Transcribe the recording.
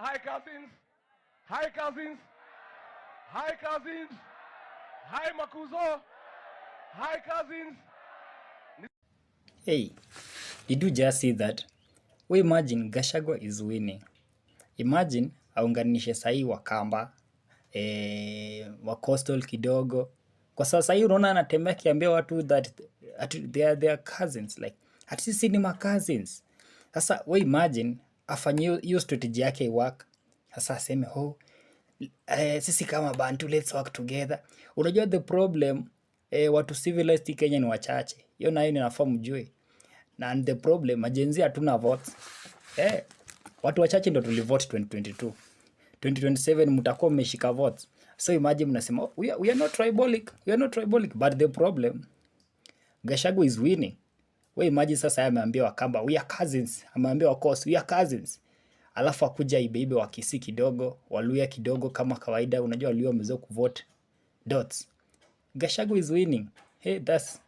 Hi, cousins. Hi, cousins. Hi, cousins. Hi, Makuzo. Hi, cousins. Hey, did you just see that? We imagine Gachagua is winning. Imagine aunganishe sahi Wakamba, wa coastal kidogo. Kwa sasa hii unaona anatembea akiambia watu that ati they are cousins, like ati sisi ni ma cousins. Sasa we imagine afanye hiyo strategy yake work. Sasa aseme, "Oh, sisi kama Bantu, let's work together." Unajua the problem, watu civilized Kenya ni wachache. Hiyo nayo inafaa mjue. Na and the problem, ma Gen Z hatuna votes. Watu wachache ndo tulivote 2022. 2027 mtakuwa mmeshika votes. So imagine mnasema, "Oh, we are not tribalic. We are not tribalic." But the problem, Gachagua is winning. We imagine sasa yeye ameambia Wakamba, "We are cousins." Ameambia Wacoast, "We are cousins." Alafu akuja ibeibe Wakisii kidogo, Waluya kidogo kama kawaida. Unajua Waluya wamezoea kuvote dots. Gachagua is winning. Hey, that's